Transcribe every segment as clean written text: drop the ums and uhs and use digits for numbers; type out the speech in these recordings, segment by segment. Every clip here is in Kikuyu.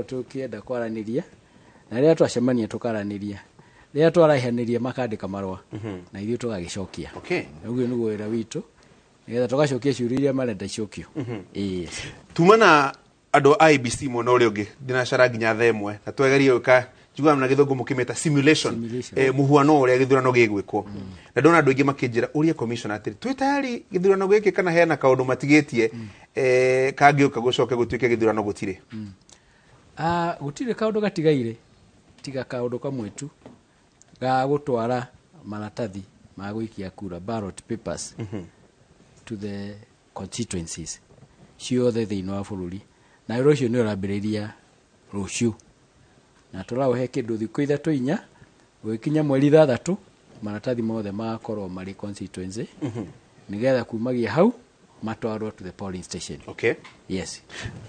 Tũkĩenda kwaranĩria, na rĩrĩa twacemania tũkaranĩria, rĩrĩa twaraihanĩria makandĩka marũa na ithuĩ tũgagĩcokia. Ũguo nĩguo wĩra witũ, nĩgetha tũgacokia ciũria iria marenda icokio. Ĩĩ. Tuma na andũ a IEBC mwena ũrĩa ũngĩ ndinacara nginya thaa 1 na twegerie gwĩka njiguaga na gĩthũngũ mũkĩmĩta simulation. Simulation. Mũhuano wa ũrĩa gĩthurano gĩgwĩkwo, na ndona andũ aingĩ makĩnjĩra ũrie commissioner atĩrĩ, twĩ tayari gĩthurano gĩkĩ kana hena kaũndũ matigĩtie kangĩũka gũcoke gũtuĩke gĩthurano gũtirĩ? Ah, gũtirĩ kaũndũ gatigaire tiga kaũndũ kamwe tu ga gũtwara maratathi ma gũikia kura, ballot papers, to the constituencies ciothe thĩinĩ wa bũrũri, na wĩra ũcio nĩ ũrambĩrĩria rũciũ na tũraũhe kĩndũ thikũ 3 4. Gũgĩkinya mweri 6 maratathi mothe magakorwo marĩ constituency, nĩgetha kumagia hau matwarwo to the polling station. Yes.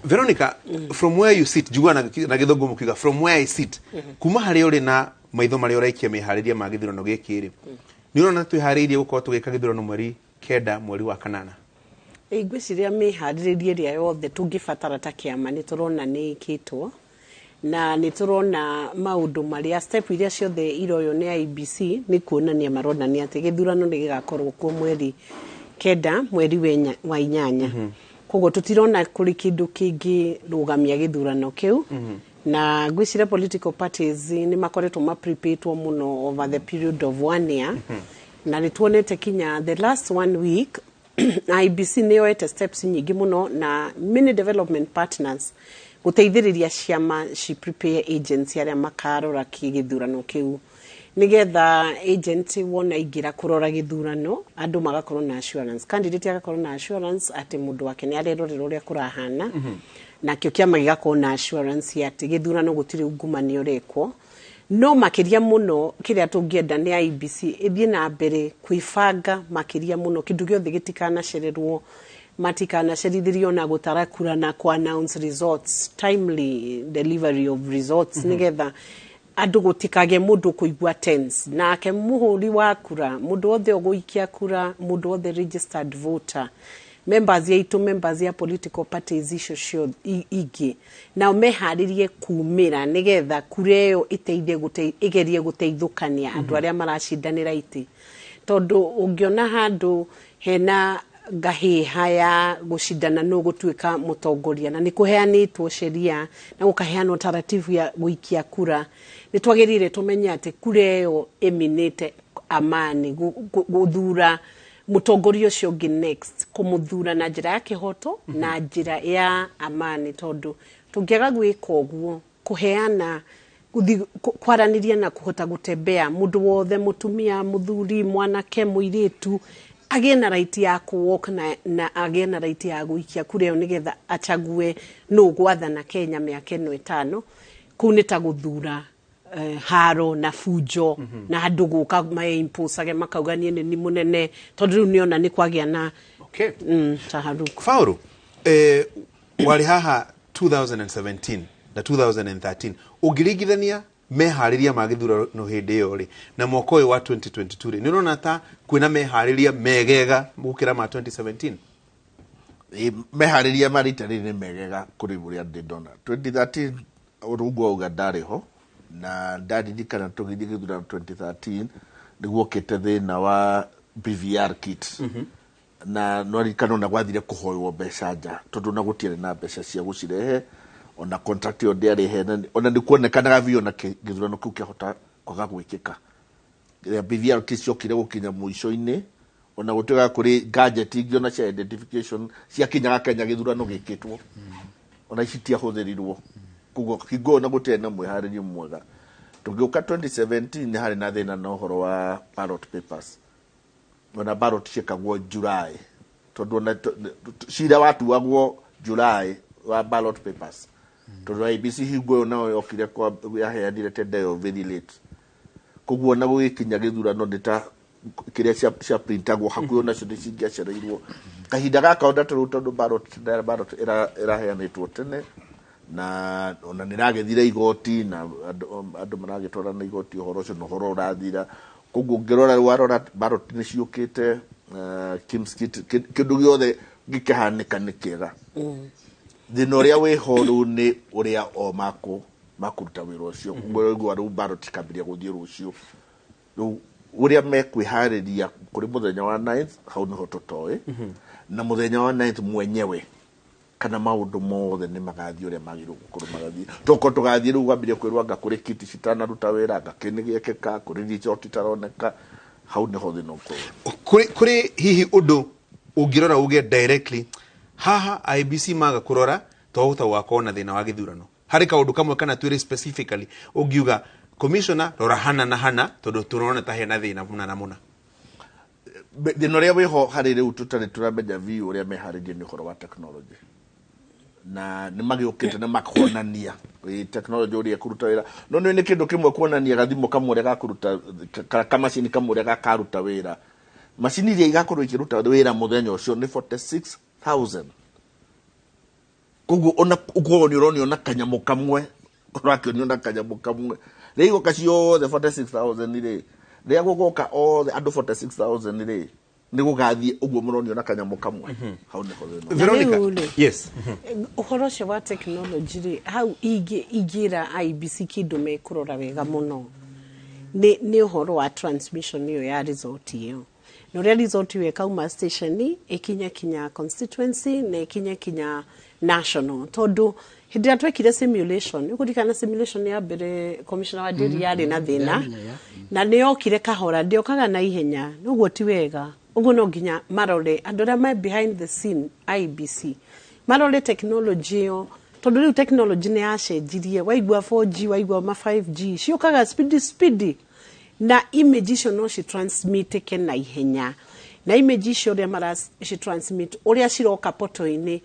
Veronica, from where you sit, njiguaga na gĩthũngũ mũkiuga "from where I sit", kuma harĩa ũrĩ na maitho marĩa ũraikia meharĩria ma gĩthurano gĩkĩ rĩ, nĩ ũrona twĩharĩirie gũkorwo tũgĩka gĩthurano mweri 9 mweri wa kanana? Ĩ, ngwĩciria mĩharĩrĩrie ĩrĩa yothe tũngĩbatara ta kĩama nĩ tũrona nĩ ĩkĩtwo, na nĩ tũrona maũndũ marĩa step iria ciothe iroywo nĩ IEBC nĩ kuonania maronania atĩ gĩthurano nĩ gĩgakorwo kuo mweri 9 mweri wa 8. Koguo tũtirona kũrĩ kĩndũ kĩngĩrũgamia gĩthurano kĩu, na ngwĩciria political parties nĩ makoretwo maprepatwo mũno over the period of one year, na nĩ tuonete kinya the last one week IEBC nĩ yoete steps nyingĩ mũno na many development partners gũteithĩrĩria ciama ci prepare agents arĩa makarora gĩthurano kĩu, nigetha agent wona aingĩra kũrora gĩthurano andũ magakorwo na assurance, candidate agakorwo na assurance atĩ mũndũ wake nĩ arerorera ũrĩa kũrahana, nakĩo kĩama gĩgakorwo na assurance ya atĩ gĩthurano gũtirĩ ungumania ũrekwo. No makĩria mũno kĩrĩa tũngĩenda nĩ IEBC ĩthiĩ na mbere kwĩbanga makĩria mũno, kĩndũ gĩothe gĩtikanacererwo, matikanacerithĩrio na gũtara kura na ku announce results, timely delivery of results, nĩgetha andũ gũtikagĩe mũndũ kũigua tense, nake mũhũri wa kura, mũndũ wothe ũgũikia kura, mũndũ wothe registered voter, members yaitũ, members ya political parties icio ciothe ingĩ nao meharĩrie kumĩra, nĩgetha kura ĩyo ĩteithie ĩgerie gũteithũkania andũ arĩa maracindanĩra itĩ, tondũ ũngĩona handũ hena ngahĩha ya gũcindana nũ gũtuĩka mũtongoria, na nĩ kũheanĩtwo sheria na gũkaheanwo taratibu ya gũikia kura, nĩ twagĩrĩire tũmenye atĩ kura ĩyo ĩminĩte amani gũthura mũtongoria ũcio ũngĩ next, kũmũthura na njĩra ya kĩhoto na njĩra ya amani, tondũ tũngĩaga gwĩka ũguo, kũheana gũthi kwaranĩria na kũhota gũtembea, mũndũ wothe, mũtumia, mũthuri, mwanake, mũirĩtu, agĩe na right ya kũ na agĩe na right ya gũikia kura ĩyo, nĩgetha achague nũ gwathana Kenya mĩaka ĩno 5. Kũu nĩ ta gũthura haro na fujo na andũ gũka maimposage makauga niĩ nĩ ni mũnene, tondũ rĩu nĩona nĩ kwagĩa na taharuku. Fauru, warĩ haha 2017 na 2013, ũngĩringithania meharĩria ma gĩthurano hĩndĩ ĩyo rĩ na mwaka ũyũ wa 2022 rĩ, nĩ ũrona ta kwĩna meharĩria megega gũkĩra ma 2017? Ĩ, meharĩria ma rita rĩrĩ nĩ megega kũrĩ ũrĩa ndĩ ndona 2013. Ũguo auga ndarĩ ho na ndaririkana tũgĩthiĩ gĩthurano 2013 nĩguokĩte thĩna wa BVR kit, na nwaririkana ona gwathire kũhoywo mbeca nja, tondũ ona gũtiarĩ na mbeca cia gũcirehe, ona contract ĩyo ndĩarĩ heanani, ona nĩ kuonekanaga biũ ona gĩthurano kĩu kĩahota kwaga gwĩkĩka rĩrĩa BVR kit ciokire gũkinya mũico-inĩ. Ona gũtuĩka kũrĩ gadget ingĩ ona cia identification ciakinyaga Kenya gĩthurano gĩkĩtwo, ona ici tiahũthĩrirwo. Koguo hingo ĩyo ona gũtiarĩ na mwĩharĩrio mwega. Tũgĩũka 2017 nĩ harĩ na thĩna na ũhoro wa ballot papers, ona ballot ciĩkagwo July, tondũ ona cira watuagwo July wa ballot papers, tondũ IEBC hingo ĩyo nayo yokire yaheanire tender ĩyo very late. Koguo ona gũgĩkinya gĩthurano nĩ ta kĩrĩa cia printagwo hakuhĩ onacio nĩ cingĩacereirwo. Kahinda gaka ona tarĩu tondũ ballot ĩraheanĩtwo tene na ona nĩ ĩragĩthira igoti na andũ maragĩtwara na igoti ũhoro ũcio na ũhoro ũrathira. Koguo ũngĩrora warora ballot nĩ ciũkĩte, KIEMS kit, kĩndũ gĩothe gĩkĩhanĩka nĩ kĩega. Thĩna ũrĩa wĩho rĩu nĩ ũrĩa o makũruta wĩra ũcio. Ũguo rĩu ballot ikambĩrĩria gũthiĩ rũciũ. Rĩu ũrĩa mekwĩharĩria kũrĩ mũthenya wa 9th, hau nĩho tũtoĩ. Na mũthenya wa 9th mwenyewe kana maũndũ mothe nĩ magathiĩ ũrĩa magĩrĩirwo gũkorwo magathiĩ. Tokorwo tũgathiĩ rĩu wambĩrĩrie kwĩrwo anga kũrĩ kiti citanaruta wĩra, anga kĩ nĩ gĩekĩka, kũrĩ result itaroneka, hau nĩho thĩna ũkorwo. Kũrĩ hihi ũndũ ũngĩrora uge directly haha IEBC maga kũrora twahota gũgakorwo na thĩna wa gĩthurano? Harĩ kaũndũ kamwe kana twĩrĩ specifically ũngiuga commissioner rora hana na hana tondũ tũrona ta hena thĩna mũna na mũna? Thĩna ũrĩa wĩho harĩ rĩu tũtarĩ tũramenya biũ ũrĩa meharĩrie nĩ ũhoro wa technology. Na nĩ magĩũkĩte na makonania technology ũrĩa ĩkũruta wĩra. No nĩ kĩndũ kĩmwe kuonania gathimũ kamwe ũrĩa gakũruta, kamacini kamwe ũrĩa gakaruta wĩra. Macini iria igakorwo ikĩruta wĩra mũthenya ũcio nĩ 46,000. Koguo ona ũkorwo nĩ ũronio na kanyamũ kamwe, ũrakĩonio na kanyamũ kamwe. Rĩrĩa igoka ciothe 46,000 rĩ, rĩrĩa gũgoka othe andũ 46,000 rĩ, nĩ gũgathiĩ ũguo mũronio na kanyamũ kamwe. Hau nĩho thĩna. Veronica, Rĩu rĩ, yes. Ũhoro ũcio wa technology rĩ, hau ingĩra IEBC kĩndũ mekũrora wega mũno nĩ ũhoro wa transmission ĩyo ya result ĩyo, na ũrĩa result ĩyo ĩkauma station ĩkinye kinya constituency na ĩkinye kinya national. Tondũ hĩndĩ ĩrĩa twekire simulation, ũkũririkana simulation ya mbere, commissioner wa Ndĩri yarĩ na thĩna na nĩ yokire kahora, ndĩokaga na ihenya. Ũguo ti wega. Ũguo no nginya marore andũ arĩa me behind the scene IEBC, marore technology ĩyo, tondũ rĩu technology nĩ yacenjirie. Waigua 4G, waigua ma 5G, ciũkaga speedy speedy, na image icio no citransmitĩke na ihenya. Na image icio ũrĩa maracitransmit, ũrĩa ciroka poto-inĩ,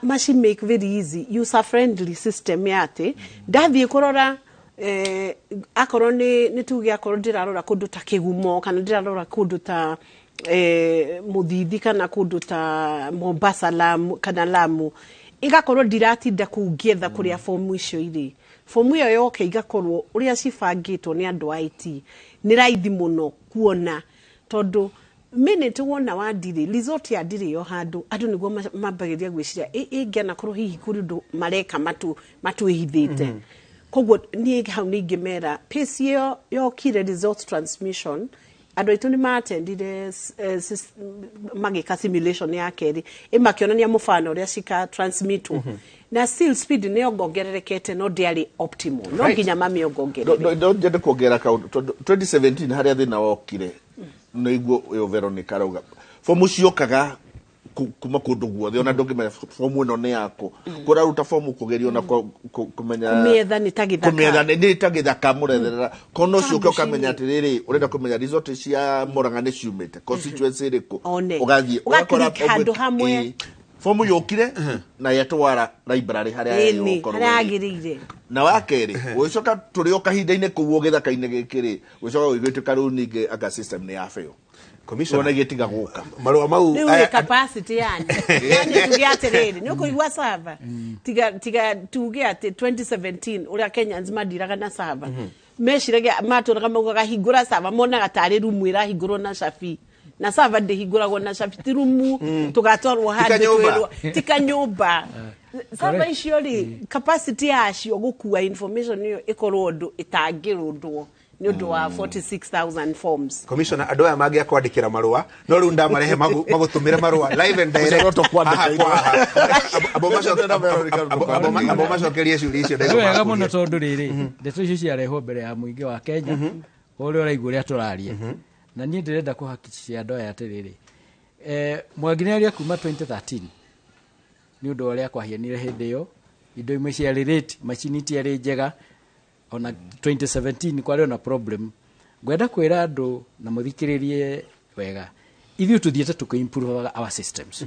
maci make very easy, user friendly system ya atĩ ndathiĩ kũrora, akorwo nĩ tuge akorwo ndĩrarora kũndũ ta Kĩgumo, kana ndĩrarora kũndũ ta Mũthithi, kana kũndũ ta Mombasa, Lamu, kana Lamu, igakorwo ndiratinda kũu ngĩetha kũrĩa fomu icio irĩ. Fomu ĩyo yoke igakorwo ũrĩa cibangĩtwo nĩ andũ a IT nĩ raithi mũno kuona, tondũ minute wona wa ndirĩ result ya ndirĩ yo handũ, andũ nĩguo mambagĩrĩria gwĩciria ĩngĩanakorwo hihi kũrĩ ũndũ mareka matwĩhithĩte. Koguo niĩ hau nĩ ingĩmera pace ĩyo yokire result transmission, andũ aitũ nĩ matendire magĩka simulation ya kerĩ ĩmakĩonania mũbano ũrĩa cika transmitwo, na still speed nĩ yongongererekete no ndĩarĩ optimal. No nginya mamĩongongerere. No nyende kuongerera kaũndũ, tondũ 2017 harĩa thĩna wokire nĩguo ũyũ Veronica arauga, fomu ciokaga kuma kũndũ guothe, ona ndũngĩmenya fomu ĩno nĩ yaku. Kũraruta fomu kũgerio na kũmenya Kũmĩetha nĩ ta gĩthaka. Kũmĩetha nĩ ta gĩthaka mũretherera. Kono ũcio ũke Ta ũkamenya atĩrĩrĩ, ũrenda kũmenya result cia Murang'a nĩ ciumĩte constituency ĩrĩkũ, One. ũgathiĩ ũgakora Ũgaclick handũ hamwe. Fomu yũkire na yetwara library harĩa Ĩni, yagĩrĩirwo gũkorwo harĩa ĩrĩ. yagĩrĩire. Na wa kerĩ, ũgĩcoka tũrĩ o kahinda-inĩ kũu o gĩthaka-inĩ gĩkĩ rĩ, ũgĩcoka gũgĩtuĩka rĩu ningĩ anga system nĩ ya fail. Commissioner. Wona gĩtiga gũka. Marũa mau Rĩu aya nĩ capacity yani. Yani tuge atĩrĩrĩ, nĩ ũkũigua server. Tiga tuge atĩ 2017 ũrĩa Kenyans mandiraga na server. Meciragia matũraga maugaga hingũra server, monaga tarĩ rumu ĩrahingũrwo na cabi. Na server ndĩhingũragwo na cabi, ti rumu tũgatwarwo Ti handũ kanyũmba. twĩrwo, ti kanyũmba. Server icio rĩ, capacity yacio gũkua information ĩyo ĩkorwo ũndũ ĩtangĩrũndwo nĩ ũndũ wa 46,000 forms. Commissioner, andũ aya mangĩa kwandĩkĩra marũa, no rĩu ndamarehe magũtũmĩre marũa live and direct. Ũcio no tũkwandĩka Haha kwa haha. Abo macokerie ciũria icio Nĩ wega mũno, ndaigo. tondũ rĩrĩ ndeto icio ciarehwo mbere ya mũingĩ wa Kenya ũrĩa ũraigua ũrĩa tũraria. Na niĩ ndĩrenda kũhakikishia andũ aya atĩrĩrĩ, Mwangi nĩ aria kuma 2013 nĩ ũndũ wa ũrĩa kwahianire hĩndĩ ĩyo, indo imwe ciarĩ late, macini itiarĩ njega. Ona 2017 kwarĩ ona problem. Ngwenda kwĩra andũ na mũthikĩrĩrie wega, ithuĩ tũthiĩte tũkĩ-improve our systems,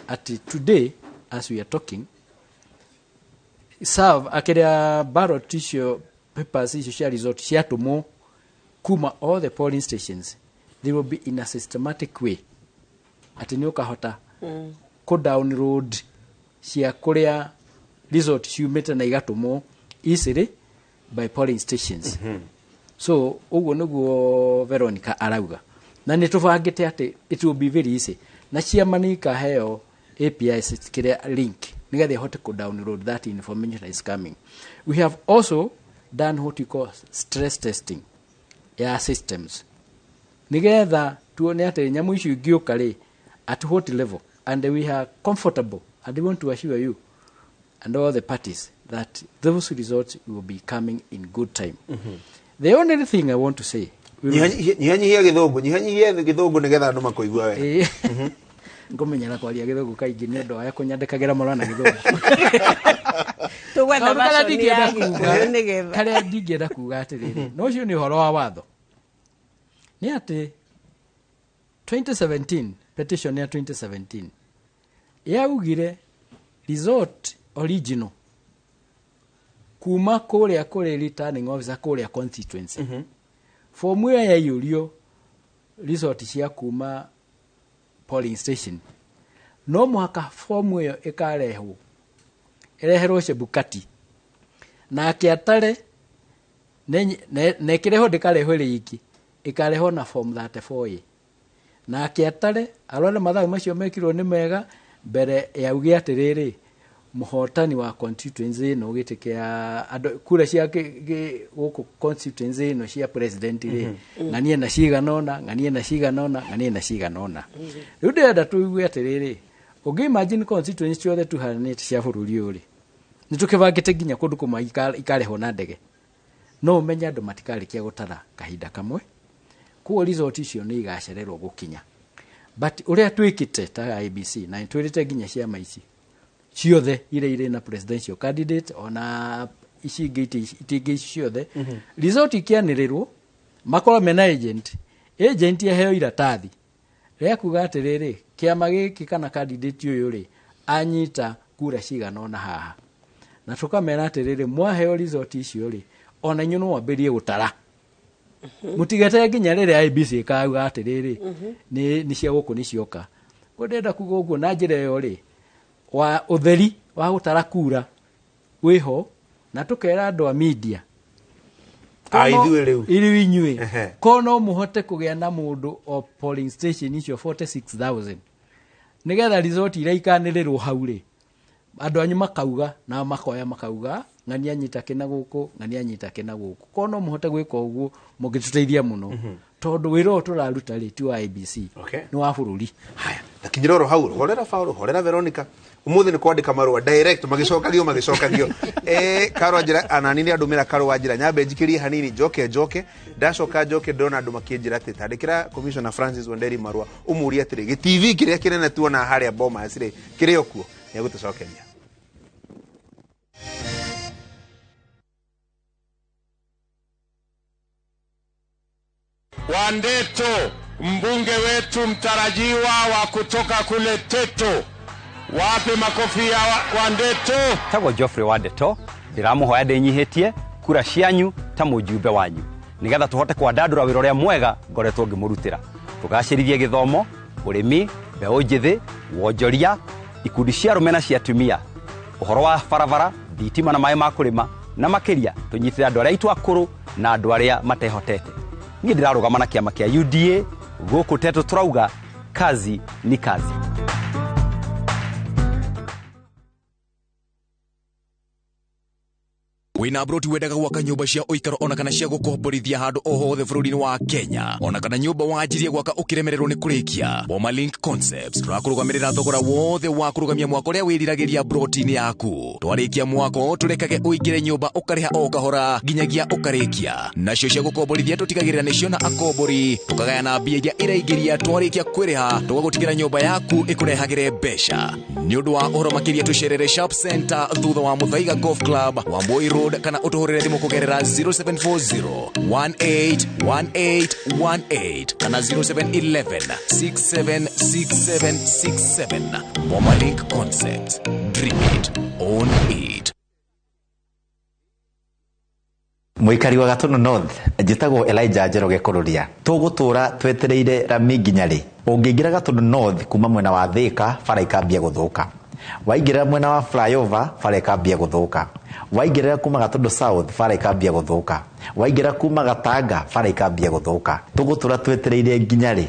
atĩ today as we are talking, serve akĩrĩa ballot icio, papers icio cia result ciatũmwo kuma all the polling stations, they will be in a systematic way atĩ nĩ ũkahota kũ download cia kũrĩa result ciumĩte na igatũmwo easily by polling stations. So ũguo nĩguo Veronica arauga, na nĩ tũbangĩte atĩ it will be very easy, na ciama nĩ ikaheo API kĩrĩa link nĩgetha ĩhote kũ download that information is coming. We have also done what we call stress testing ya systems nĩgetha tuone atĩ nyamũ icio ingĩũka rĩ, at what level, and we are comfortable and we want to assure you and all the parties that those results will be coming in good time. The only thing I want to say, Nyihanyihia gĩthũngũ, nyihanyihia gĩthũngũ nĩgetha andũ makũigua wega. Ĩĩ. Ngũmenyera kwaria gĩthũngũ kaingĩ nĩ ũndũ wa kũnyandĩkagĩra marũa na gĩthũngũ. Tũgwetha Kaũndũ karĩa version ya ndingĩenda Gĩkũyũ kuga, nĩgetha. karĩa ndingĩenda kuga atĩrĩrĩ, no ũcio nĩ ũhoro wa watho, nĩ atĩ 2017 petition ya 2017 yaugire result original kuma kũrĩa kũrĩ returning officer kũrĩa constituency, fomu ĩyo yaiyũrio result cia kuma polling station, no mũhaka fomu ĩyo ĩkarehwo ĩreherwo Chebukati nake atare na ĩkĩrehwo, ndĩkarehwo ĩrĩ iki, ĩkarehwo na form 34A, nake atare arone mathabu macio mekirwo nĩ mega mbere yauge atĩrĩrĩ, mũhotani wa constituency ĩno gĩtĩ kĩa andũ kura cia gũkũ constituency ĩno cia president rĩ, ng'anie na cigana ũna, ng'anie na cigana ũna, ng'anie na cigana ũna. Rĩu ndĩrenda tũigue atĩrĩrĩ, ũngĩ imagine constituency ciothe 208 cia bũrũri ũyũ rĩ, nĩ tũkĩbangĩte nginya kũndũ kũmwe ikarehwo na ndege, no ũmenye andũ matikarĩkia gũtara kahinda kamwe, koguo result icio nĩ igacererwo gũkinya. But ũrĩa twĩkĩte ta IEBC na nĩ twĩrĩte nginya ciama ici ciothe iria irĩ na presidential candidate, ona ici ingĩ itingĩ ici ciothe, result ikĩanĩrĩrwo makorwo mena agent, agent aheo iratathi rĩa kuga atĩrĩrĩ, kĩama gĩkĩ kana candidate ũyũ rĩ, anyita kura cigana ũna haha, na tũkamera atĩrĩrĩ, mwaheo result icio rĩ, ona inyuĩ no mwambĩrie gũtara, mũtigete nginya rĩrĩa IEBC ĩkauga atĩrĩrĩ, nĩ cia gũkũ nĩ cioka. Ko ndĩrenda kuga ũguo na njĩra ĩyo rĩ, wa ũtheri wa gũtara kura wĩho, na tũkera andũ a media Ah, ithuĩ rĩu. Irĩ inyuĩ. Ko no mũhote kũgĩa na mũndũ o polling station icio 46,000 nĩgetha result iria ikanĩrĩrwo hau rĩ, andũ anyu makauga na makoya makauga ng'ania anyita kĩna gũkũ, ng'ania anyita kĩna gũkũ. Ko no mũhote gwĩka ũguo, mũngĩtũteithia mũno, tondũ wĩra ũyũ tũraruta rĩ, ti wa IEBC, nĩ wa bũrũri. Haya, takinyĩra oro hau. Horera Paul, horera Veronica. Umuthi nĩ kwandĩka marũa direct, magĩcokagio magĩcokagio. Karo njĩra anani nĩ andũmĩra karo wa njĩra nyambe njikĩrie hanini, njoke njoke ndacoka njoke ndĩrona andũ makĩnjĩra atĩ tandĩkĩra Commissioner Francis Wanderi marũa ũmũrie atĩrĩ, gĩ TV kĩrĩa kĩnene tuona harĩa Bomas rĩ, kĩrĩ o kuo? Nĩ egũtũcokeria. Wandeto, mbunge wetu mtarajiwa wa kutoka kule Teto. Wapi makofi ya Wandeto? Tagwo Geoffrey Wandeto, ndĩramũhoya ndĩnyihĩtie kura cianyu ta mũjumbe wanyu nĩgetha tũhote kwandandũra wĩra ũrĩa mwega ngoretwo ngĩmũrutĩra, tũgacĩrithie gĩthomo, ũrĩmi, mbeũ njĩthĩ, wonjoria, ikundi cia arũme na cia atumia, ũhoro wa barabara, thitima na maĩ ma kũrĩma, na makĩria tũnyitĩre andũ arĩa aitũ akũrũ na andũ arĩa matehotete. Niĩ ndĩrarũgama na kĩama kĩa UDA. Gũkũ Teto tũrauga kazi ni kazi. Wĩna broti wendaga gwaka nyũmba cia ũikaro ona kana cia gũkomborithia handũ o hothe bũrũri-inĩ wa Kenya, ona kana nyũmba wanjirie gwaka ũkĩremererwo nĩ kũrĩkia, Boma Link Concepts tũrakũrũgamĩrĩra thogora wothe wa kũrũgamia mwako ũrĩa wĩriragĩria broti-inĩ yaku. Twarĩkia mwako tũrekage ũingĩre nyũmba ũkarĩha o kahora nginyagia ũkarĩkia. Nacio cia gũkomborithia tũtigagĩrĩra nĩ ciona akombori, tũkagayana mbia iria iraingĩria twarĩkia kwĩrĩha, tũgagũtigĩra nyũmba yaku ĩkũrehagĩre mbeca. Nĩ ũndũ wa ũhoro makĩria tũcerere Sharp Center thutha wa Muthaiga Golf Club, Wambui Road, kana ũtũhũrĩre thimũ kũgerera 0740 181818 kana 0711 676767. Boma Link Concepts. Dream it, own it. Mũikari wa Gatũndũ North, njĩtagwo Elijah Njoroge Kũrũria. Tũgũtũra twetereire rami nginya rĩ? Ũngĩingĩra Gatũndũ North kuma mwena wa Thĩka, bara ikambia gũthũka. Waingĩrĩra mwena wa flyover, bara ikambia gũthũka. Waingĩrĩra kuma Gatũndũ South, bara ikambia gũthũka. Waingĩra kuma Gatanga, bara ikambia gũthũka. Tũgũtũra twetereire nginya rĩ?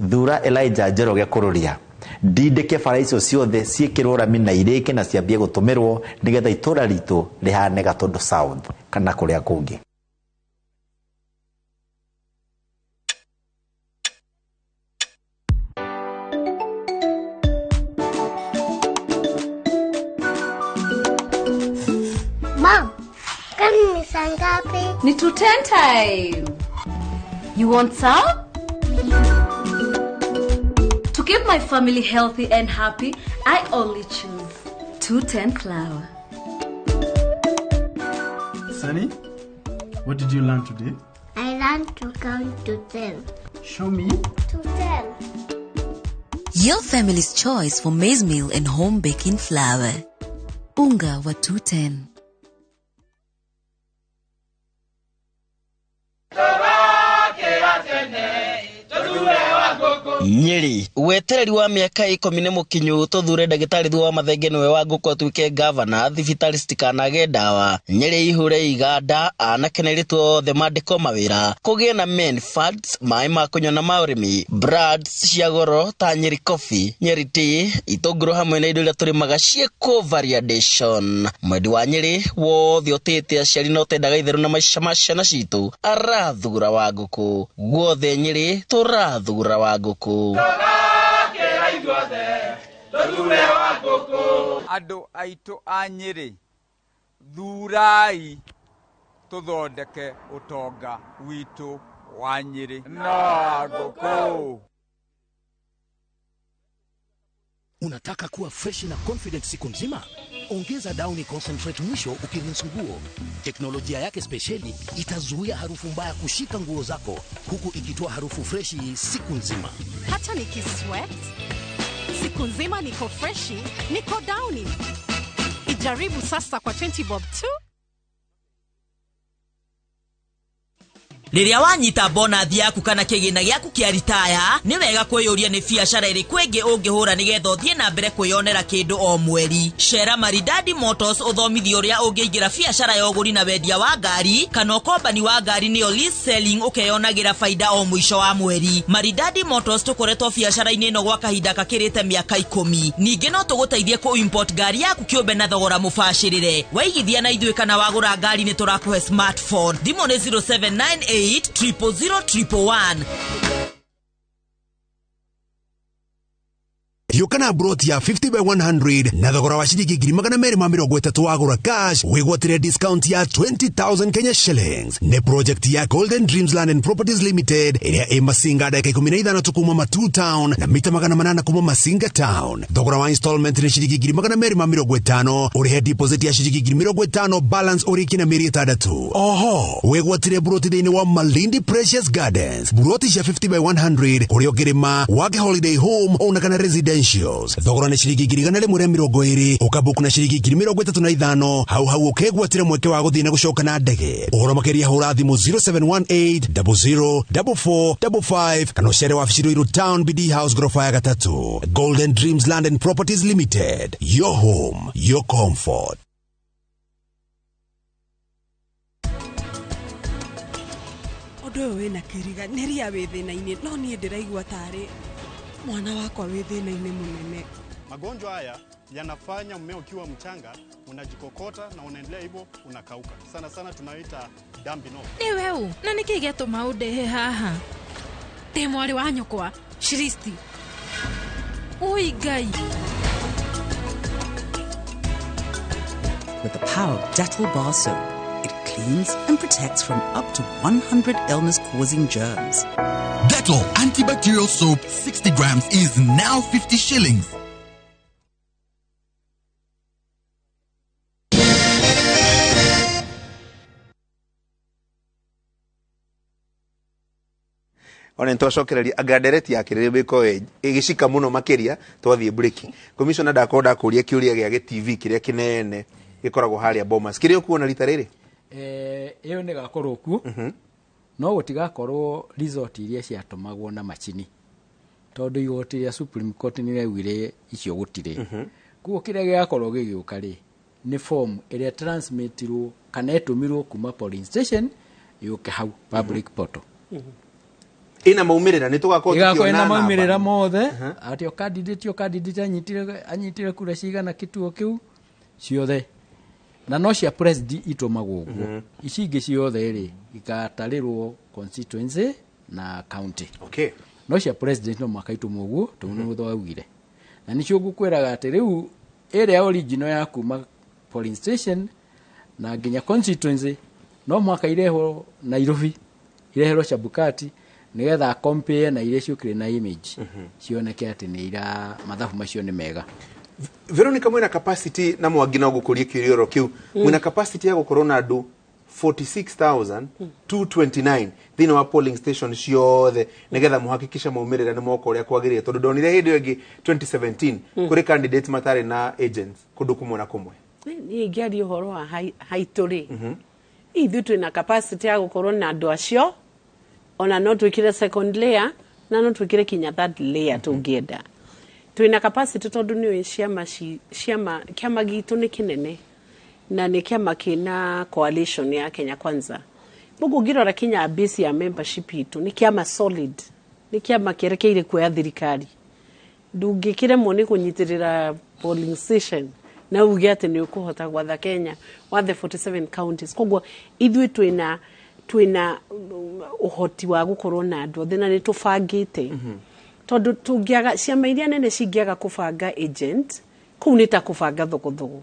Thura Elijah Njoroge Kũrũria. Ndindĩke bara icio ciothe ciĩkĩrwo rami na irĩke na ciambie gũtũmĩrwo nĩgetha itũra ritũ rĩhane Gatũndũ South kana kũrĩa kũngĩ. Mom, kwani ni saa ngapi? Ni 2:10 time. You want some? To keep my family healthy and happy, I only choose 210 flour. Sunny, what did you learn today? I learned to count to 10. Show me. To 10. Your family's choice for maize meal and home baking flour. Unga wa 210. Nyeri wetereri wa mĩaka 10 nĩ mũkinyu tũthure ndagĩtarĩ Thuo wa Mathenge nĩwe wa ngũkũ atuĩke gavana thibitarĩ citikanage ndawa. Nyeri ihure iganda anake na airĩtu othe mandĩkwo mawĩra kũgĩe na men funds maĩ ma kũnyua na ma ũrĩmi brands cia goro ta Nyeri coffee, Nyeri tea, itũngũrũ hamwe na indo iria tũrĩmaga ciĩkwo variation. Mwendi wa Nyeri wothe ũtĩĩte aciari na ũtendaga itherũ na maica ma ciana citũ arathura wa ngũkũ. Guothe Nyeri tũrathura wa ngũkũ. Andũ aitũ a Nyeri thurai tũthondeke ũtonga witũ wa Nyeri na ngũkũ. Unataka kuwa fresh na confident siku nzima? Ongeza Downy Concentrate mwisho ukirinse nguo. Teknolojia yake spesheli itazuia harufu mbaya kushika nguo zako huku ikitoa harufu freshi siku nzima. Hata nikisweat siku nzima niko freshi, niko Downy. Ijaribu sasa kwa 20 bob tu. Rĩrĩa wanyita bonathi yaku kana kĩgĩna gĩaku kĩa ritaya, nĩ wega kwĩyũria nĩ biacara ĩrĩkũ ĩngĩ ũngĩhũra nĩgetha ũthiĩ na mbere kwĩyonera kĩndũ o mweri. Cera Maridadi Motors ũthomithio ũrĩa ũngĩingĩra biacara ya ũgũri na wendia wa ngari kana ũkombani wa ngari nĩyo lease selling ũkeyonagĩra baida o mũico wa mweri. Maridadi Motors tũkoretwo biacara-inĩ ĩno gwa kahinda gakĩrĩte mĩaka 10. Ningĩ no tũgũteithie kũ import ngari yaku kĩũmbe na thogora mũbacĩrĩre. Waigithia na ithuĩ kana wagũra ngari nĩ tũrakũhe smartphone. Thimũ nĩ 0798 000 111. Yũkana broti ya 50 by 100 na thogora wa ciringi 230,000 wagũra cash wĩgwatĩre discount ya 20,000 Kenya shillings. Nĩ project ya Golden Dreams Land and Properties Limited ĩrĩa ĩ Masinga ndagĩka 15 kuma Matuu Town na mita 800 kuma Masinga Town. Thogora wa installment nĩ ciringi 250,000, ũrĩhe deposit ya ciringi 50,000, balance ũrĩkie na mĩeri 6. Oho wĩgwatĩre broti thĩinĩ wa Malindi Precious Gardens, broti cia 50 by 100 kũrĩa ũngĩrĩma wake holiday home ona kana residential. Thogora nĩ ciringi 120,000, ũkabuku na ciringi 35,000, hau hau ũkegwatĩra mweke wa gũthiĩ na gũcoka na ndege. Ũhoro makĩria hũra thimũ 0718 00 44 55 kana ũcere wabici Ruiru Town BD House ghorofa ya 3. Golden Dreams Land and Properties Limited, your home, your comfort. Ũndũ ũyũ wĩna kĩriga nĩ ria wĩ thĩna-inĩ no niĩ ndĩraigua tarĩ mwana wakwa wĩ thĩna-inĩ mũnene. Magonjwa haya yanafanya mmea ukiwa mchanga unajikokota na unaendelea hivyo unakauka. Sana sana tunaita dumping off. Nĩ weũ na nĩkĩ gĩatũma ũndehe haha? Ndĩ mwarĩ wa nyũkwa Shristi. Oi Ngai. With the power of Dettol bar soap, it cleans and protects from up to 100 illness-causing germs. Dettol antibacterial soap 60 grams is now 50 shillings. Ona nitwacokereria anga ndereti ya kĩrĩrĩ ĩkorwo ĩgĩcika mũno makĩria twathiĩ break. Commissioner ndakorwo ndakũria kĩũria gĩa gĩ TV kĩrĩa kĩnene gĩkoragwo harĩa Bomas kĩrĩa ũkuona rita rĩrĩ ĩyo nĩ gakorwo kuo no gũtigakorwo resort iria ciatũmagwo na macini tondũ igoti rĩa Supreme Court nĩ rĩaugire icio gũtirĩ. Koguo kĩrĩa gĩgakorwo gĩgĩũka rĩ nĩ form ĩrĩa transmitirwo kana ĩtũmirwo kuma polling station yũke hau public portal. Ina maumĩrĩra nĩ tũgakorwo Ĩgakorwo tũkĩona ĩna namba. maumĩrĩra mothe, atĩ o candidate, o candidate anyitire kura cigana kĩtuo kĩu ciothe, na no cia president itũmagwo ũguo. Ici ingĩ ciothe rĩ, igatarĩrwo constituency na county. No cia president no mũhaka itũmwo ũguo, tondũ nĩ mũthwa augire, na nĩcio ngũkwĩraga atĩ rĩu ĩrĩa original ya kuma polling station na nginya constituency no mũhaka irehwo Nairobi, ireherwo Chebukati nĩgetha compare na iria ciũkire na image, cioneke atĩ nĩ ira mathabu macio nĩ mega. Veronica, mwĩna capacity, na Mwangi no ngũkũrie kĩũria oro kĩu, mwĩna capacity ya gũkorwo na andũ 46,229 thĩinĩ wa polling station ciothe nĩgetha mũhakikishe maumĩrĩra nĩ moka ũrĩa kwagĩrĩire? Tondũ ndonire hĩndĩ ĩyo ĩngĩ 2017 kũrĩ candidate matarĩ na agents kũndũ kũmwe na kũmwe. Niĩ ingĩaria ũhoro wa haitũ rĩ, ithuĩ twĩna capacity ya gũkorwo na andũ acio, ona no twĩkĩre second layer na no twĩkĩre kinya third layer tũngĩenda. Twĩna capacity tondũ nĩ ciama ciama, kĩama gitũ nĩ kĩnene na nĩ kĩama kĩna coalition ya Kenya Kwanza. Koguo ũngĩrora kinya base ya membership itũ, nĩ kĩama solid, nĩ kĩama kĩerekeire kuoya thirikari. Ndũngĩkĩremwo nĩ kũnyitĩrĩra polling station na uge atĩ nĩ ũkũhota gwatha Kenya, wathe 47 counties. Koguo ithuĩ twĩna ũhoti wa gũkorwo na andũ othe na nĩ tũbangĩte, tondũ tũngĩaga, ciama iria nene cingĩaga kũbanga agent kũu nĩ ta kũbanga thogothogo.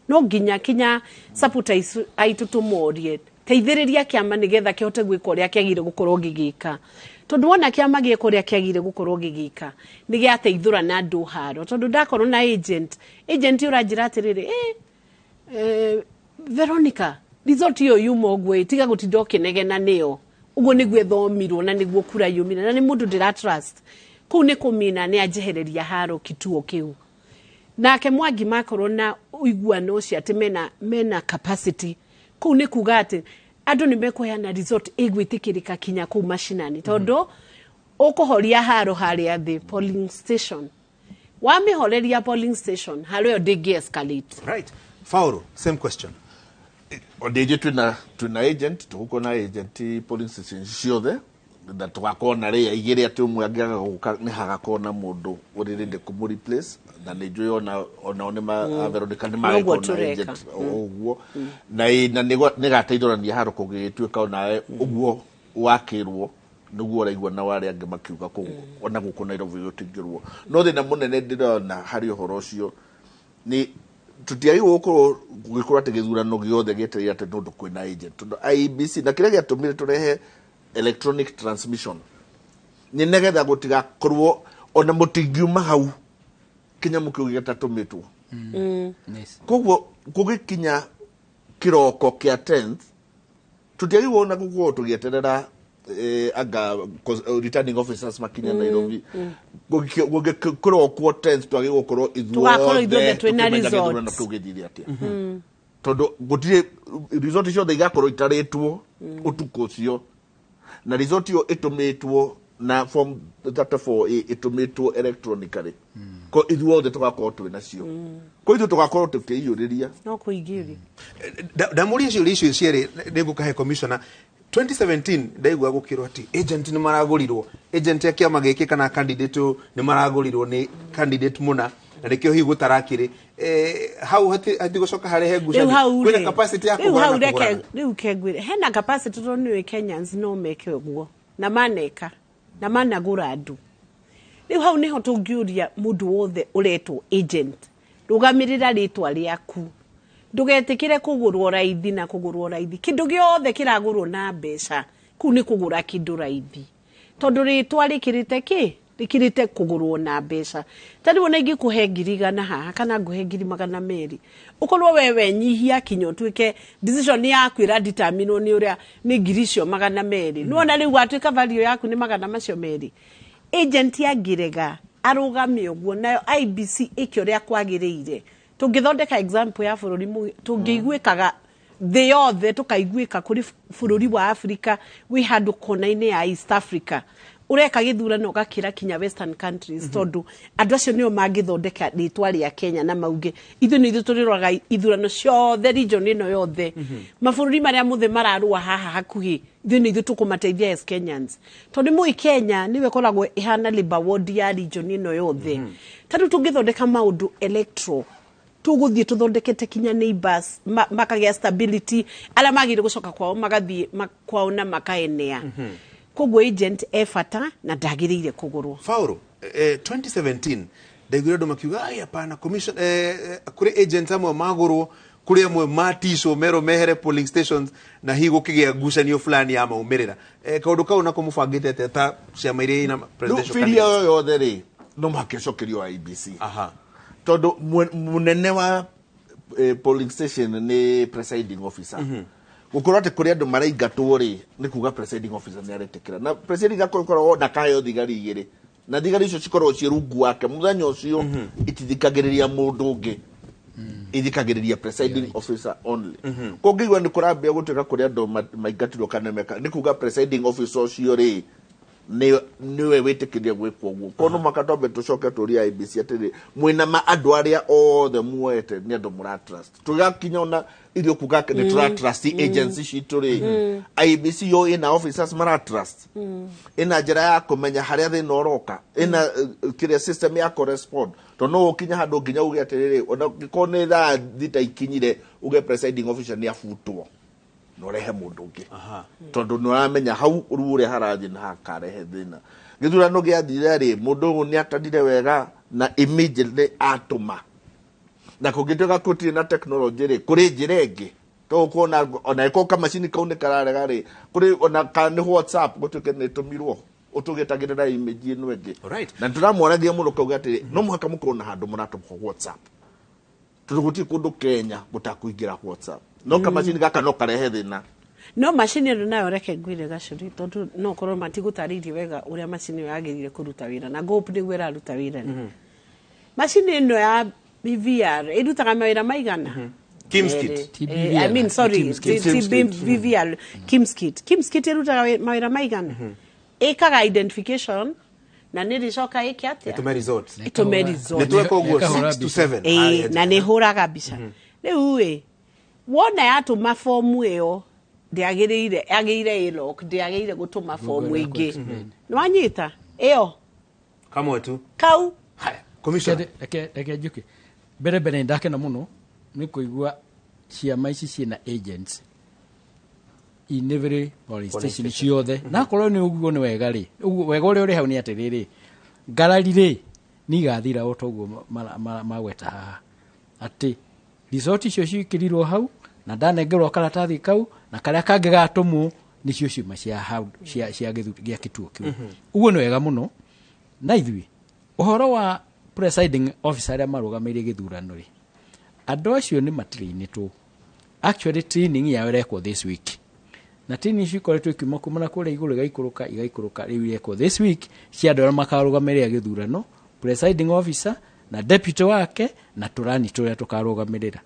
No nginya kinya supporters aitũ tũmorie, teithĩrĩria kĩama nĩgetha kĩhote gwĩka ũrĩa kĩagĩrĩire gũkorwo gĩgĩka, tondũ wona kĩama gĩeka ũrĩa kĩagĩrĩire gũkorwo gĩgĩka, nĩ gĩateithũra na andũ haro. Tondũ ndakorwo na agent, agent ũranjĩra atĩrĩrĩ, Veronica, result ĩyo yuma ũguo ĩ, tiga gũtinda ũkĩnegena, nĩyo ũguo nĩguo ĩthomirwo na nĩguo kura yumire, na nĩ mũndũ ndĩra trust, kũu nĩ kũmina nĩ anjehereria haro kituo kĩu. Nake Mwangi makorwo na ũiguano ũcio atĩ mena capacity kũu, nĩ kuga atĩ andũ nĩ mekũheana result ĩgwĩtĩkĩrĩka kinya kũu macinani, tondũ ũkũhoria haro harĩa thĩ polling station. Wamĩhoreria polling station, haro ĩyo ndĩngĩ escalate. Right. Faulu, same question. Ndĩnjĩ twĩna agent, tũgũkorwo na agent polling station ciothe, na tũgakorwo na rĩa igĩrĩ, atĩ ũmwe angĩaga gũka nĩ hagakorwo na mũndũ ũrĩ ready kũmũ replace. Na nĩ njũĩ ona onao nĩ ma Veronica nĩ Noguo magĩkorwo na tũreka. agent ũguo, na na nĩgateithũrania haro kũngĩgĩtuĩka onawe ũguo wakĩrwo nĩguo ũraigua na warĩa angĩ makiuga kũu ona gũkũ Nairobi gũtingĩrwo. No thĩna mũnene ndĩrona harĩ ũhoro ũcio nĩ tũtiagĩrĩirwo gũkorwo gũgĩkorwo atĩ gĩthurano gĩothe gĩetereire atĩ nũndũ kwĩna agent, tondũ IEBC na kĩrĩa gĩatũmire tũrehe electronic transmission nĩ nĩgetha gũtigakorwo ona mũtingiuma hau kĩnyamũ kĩu gĩtatũmĩtwo. Koguo gũgĩkinya kĩroko kĩa 10th, tũtiagĩrĩirwo ona gũkorwo tũgĩeterera anga returning officers makinya Nairobi. Gũgĩkĩrokwo 10th, twagĩrĩirwo gũkorwo Tũgakorwo ithuothe ithuothe twĩna tũkĩmenya results. gĩthurano kĩu gĩthire atĩa, tondũ gũtirĩ result ciothe igakorwo itarĩtwo ũtukũ ũcio, na result ĩyo ĩtũmĩtwo na form 34A ĩtũmĩtwo electronically, ko ithuothe tũgakorwo twĩ nacio, ko ithuĩ tũgakorwo tũkĩiyũrĩria. No kũingĩria. Ndamũria ciũria icio cierĩ nĩ ngũkahe commissioner. 2017 ndaigua gũkĩrwo atĩ agent nĩ maragũrirwo, agent ya kĩama gĩkĩ kana candidate ũyũ nĩ maragũrirwo nĩ candidate mũna, na nĩkĩo hihi gũtarakĩrĩ hau hatigũcoka harehe Rĩu ngucanio. hau Kwĩna rĩ, capacity ya rĩu kũgũra hau na reke kũgũrana? Rĩu kengwĩre hena capacity, tondũ nĩũĩ Kenyans no meke ũguo na maneka na managũra andũ. Rĩu hau nĩho tũngĩũria mũndũ wothe ũretwo agent, rũgamĩrĩra rĩtwa rĩaku, ndũgetĩkĩre kũgũrwo raithi na kũgũrwo raithi. Kĩndũ gĩothe kĩragũrwo na mbeca, kũu nĩ kũgũra kĩndũ raithi, tondũ rĩtwa rĩkĩrĩte kĩ rĩkĩrĩte kũgũrwo na mbeca. Ta rĩu ona ingĩkũhe 100,000 haha kana ngũhe 200,000, ũkorwo we wenyihia kinya ũtuĩke decision yaku ĩradeterminwo nĩ ũrĩa nĩ 200,000, nĩwona rĩu watuĩka value yaku nĩ magana macio merĩ. Agent angĩrega arũgame ũguo, nayo IBC ĩke ũrĩa kwagĩrĩire, tũngĩthondeka example ya bũrũri tũngĩiguĩkaga thĩ yothe, tũkaiguĩka kũrĩ bũrũri wa Africa wĩ handũ kona-inĩ ya East Africa Ũreka gĩthurano ũgakĩra kinya western countries, tondũ andũ acio nĩo mangĩthondeka rĩtwa rĩa Kenya na mauge ithuĩ nĩ ithuĩ tũrĩroraga ithurano ciothe region ĩno yothe, mabũrũri marĩa mothe mararũa haha hakuhĩ, ithuĩ nĩ ithuĩ tũkũmateithia as Kenyans, tondũ nĩ mũĩ Kenya nĩwe ĩkoragwo ĩhana labour ward ya region ĩno yothe. Ta rĩu tũngĩthondeka maũndũ electoral, tũgũthiĩ tũthondekete kinya neighbors makagĩa stability, arĩa magĩrĩire gũcoka kwao magathiĩ kwao na makaenea. Koguo agent e bata na ndagĩrĩire kũgũrwo. Fauro, 2017 ndaiguire andũ makiuga, "Ai, hapana, commission, kũrĩ agents amwe magũrwo, kũrĩ amwe maticwo merwo mehere polling stations," na hihi gũkĩgĩa ngucanio fulani ya maumĩrĩra. Kaũndũ kau nako mũbangĩte atĩa ta ciama iria ina Rĩu presidential biria candidates? yo yothe rĩ, no mũhaka ĩcokerio IEBC, tondũ mũnene wa polling station nĩ presiding officer. Gũkorwo atĩ kũrĩ andũ maraingatwo rĩ, nĩ kuga presiding officer nĩ aretĩkĩra, na presiding akorwo na kaheo thigari igĩrĩ, na thigari icio cikoragwo ciĩ rungu wake mũthenya ũcio, itithikagĩrĩria mũndũ ũngĩ, ithikagĩrĩria presiding officer only. Kũngĩigua nĩ kũrambia gũtuĩka kũrĩ andũ maingatirwo kana meka, nĩ kuga presiding officer ũcio rĩ, nĩwe wĩtĩkĩria gwĩkwo ũguo. Koguo no mũhaka twambe tũcoke tũrie IEBC atĩrĩ, mwĩna ma andũ arĩa othe muoete nĩ andũ mũra trust? Tũgakinya ona irio kuga nĩ tũra trust agency citũ rĩ, IEBC yo ĩna officers mara trust, ĩna njĩra ya kũmenya harĩa thĩna ũroka, ĩna kĩrĩa system ya correspond, tondũ no ũkinye handũ nginya uge atĩrĩrĩ, ona ũngĩkorwo nĩ thaa 6 ikinyire, uge presiding officer nĩ abutwo na ũrehe mũndũ ũngĩ, tondũ nĩ ũramenya hau rĩu ũrĩa harathiĩ na hakarehe thĩna. Gĩthurano gĩathire rĩ, mũndũ ũyũ nĩ atarire wega na immediately atũma, na kũngĩtuĩka gũtirĩ na technology rĩ, kũrĩ njĩra ĩngĩ tũkuona ona ĩkorwo kamacini kau nĩ kararega rĩ, kũrĩ ona kana nĩ WhatsApp gũtuĩke nĩ ĩtũmirwo ũtũgĩtagĩrĩra image ĩno ĩngĩ. Na tũramwaragia mũno kauga atĩrĩ, no mũhaka mũkorwo na handũ mũratũma WhatsApp, tondũ gũtirĩ kũndũ Kenya gũtakũingĩra WhatsApp, no kamacini gaka no karehe thĩna. No macini ĩno nayo, reke ngwĩre gacũri, tondũ no korwo matigũtarĩirie wega ũrĩa macini ĩyo yagĩrĩire kũruta wĩra, na ngũhope nĩguo ĩraruta wĩra rĩ. Macini ĩno ya BVR ĩrutaga mawĩra maigana? KIEMS Merĩ. kit. I mean, sorry, KIEMS kit. BVR, KIEMS kit. KIEMS kit ĩrutaga mawĩra maigana? Ĩkaga identification na nĩ rĩcoka ĩke atĩa? Ĩtũme results. Ĩtũme result. Nĩ tweka ũguo 6 to 7. Ĩĩ, na nĩ ĩhũraga mbica. Rĩu ĩ, wona yatũma fomu ĩyo, ndĩagĩrĩire, yagĩrĩire ĩlock, ndĩagĩrĩire gũtũma fomu ĩngĩ. Nĩ wanyita ĩyo? Kamwe tu. Kau. Commissioner. Reke njuke mbere mbere, nĩ ndakena mũno nĩ kũigua ciama ici ciĩna agents in every polling Polling station station. ciothe. Na akorwo nĩ ũguo nĩ wega rĩ, ũguo wega ũrĩa ũrĩ hau nĩ atĩrĩrĩ, ngarari rĩ nĩ igathira o ta ũguo magweta haha atĩ result icio ciĩkĩrirwo hau na ndanengerwo karatathi kau na karĩa kangĩ gatũmwo nĩcio ciuma cia hau cia gĩa kĩtuo kĩu. Ũguo nĩ wega mũno. Na ithuĩ ũhoro wa presiding officer arĩa marũgamĩrĩire gĩthurano rĩ, andũ acio nĩ matrainĩtwo. Actually, training yao ĩrekwo this week, na training icio ikoretwo ikiuma kuma na kũrĩa igũrũ igaikũrũka igaikũrũka. Rĩu irekwo this week cia andũ arĩa makarũgamĩrĩra gĩthurano, presiding officer na deputy wake na tũrani tũrĩa tũkarũgamĩrĩra,